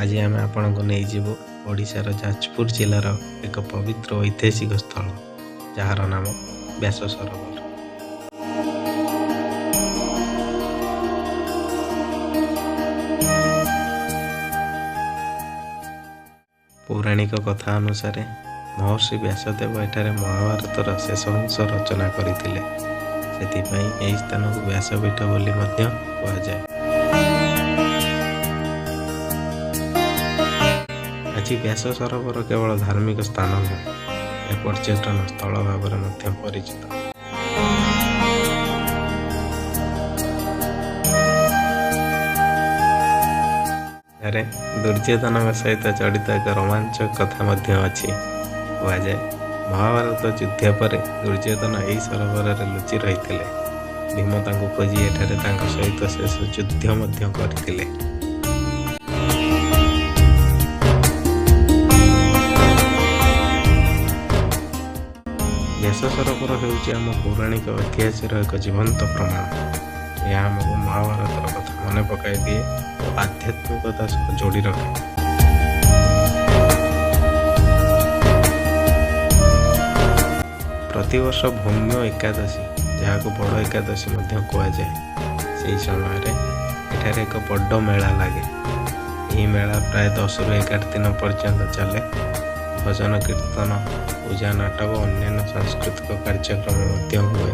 ଆଜି ଆମେ ଆପଣଙ୍କୁ ନେଇଯିବୁ ଓଡ଼ିଶାର ଯାଜପୁର ଜିଲ୍ଲାର ଏକ ପବିତ୍ର ଐତିହାସିକ ସ୍ଥଳ, ଯାହାର ନାମ ବ୍ୟାସ ସରୋବର। ପୌରାଣିକ କଥା ଅନୁସାରେ ମହର୍ଷି ବ୍ୟାସଦେବ ଏଠାରେ ମହାଭାରତର ଶେଷ ଅଂଶ ରଚନା କରିଥିଲେ। ସେଥିପାଇଁ ଏହି ସ୍ଥାନକୁ ବ୍ୟାସପୀଠ ବୋଲି ମଧ୍ୟ କୁହାଯାଏ। ଆଜି ବ୍ୟାସ ସରୋବର କେବଳ ଧାର୍ମିକ ସ୍ଥାନ ନୁହେଁ, ଏହା ପର୍ଯ୍ୟଟନ ସ୍ଥଳ ଭାବରେ ମଧ୍ୟ ପରିଚିତ। ଏଠାରେ ଦୁର୍ଯ୍ୟୋଧନଙ୍କ ସହିତ ଜଡ଼ିତ ଏକ ରୋମାଞ୍ଚକ କଥା ମଧ୍ୟ ଅଛି। କୁହାଯାଏ, ମହାଭାରତ ଯୁଦ୍ଧ ପରେ ଦୁର୍ଯ୍ୟୋଧନ ଏହି ସରୋବରରେ ଲୁଚି ରହିଥିଲେ। ଭୀମ ତାଙ୍କୁ ଖୋଜି ଏଠାରେ ତାଙ୍କ ସହିତ ଶେଷ ଯୁଦ୍ଧ ମଧ୍ୟ କରିଥିଲେ। ବ୍ୟାସ ସରୋବର ହେଉଛି ଆମ ପୌରାଣିକ ଐତିହାସର ଏକ ଜୀବନ୍ତ ପ୍ରମାଣ। ଏହା ଆମକୁ ମହାଭାରତର କଥା ମନେ ପକାଇ ଦିଏ ଓ ଆଧ୍ୟାତ୍ମିକତା ସହ ଯୋଡ଼ି ରଖେ। ପ୍ରତିବର୍ଷ ଭୌମ୍ୟ ଏକାଦଶୀ, ଯାହାକୁ ବଡ଼ ଏକାଦଶୀ ମଧ୍ୟ କୁହାଯାଏ, ସେହି ସମୟରେ ଏଠାରେ ଏକ ବଡ଼ ମେଳା ଲାଗେ। ଏହି ମେଳା ପ୍ରାୟ 10ରୁ 11 ଦିନ ପର୍ଯ୍ୟନ୍ତ ଚାଲେ। ଭଜନ, କୀର୍ତ୍ତନ, ପୂଜା, ନାଟକ ଓ ଅନ୍ୟାନ୍ୟ ସାଂସ୍କୃତିକ କାର୍ଯ୍ୟକ୍ରମ ମଧ୍ୟ ହୁଏ।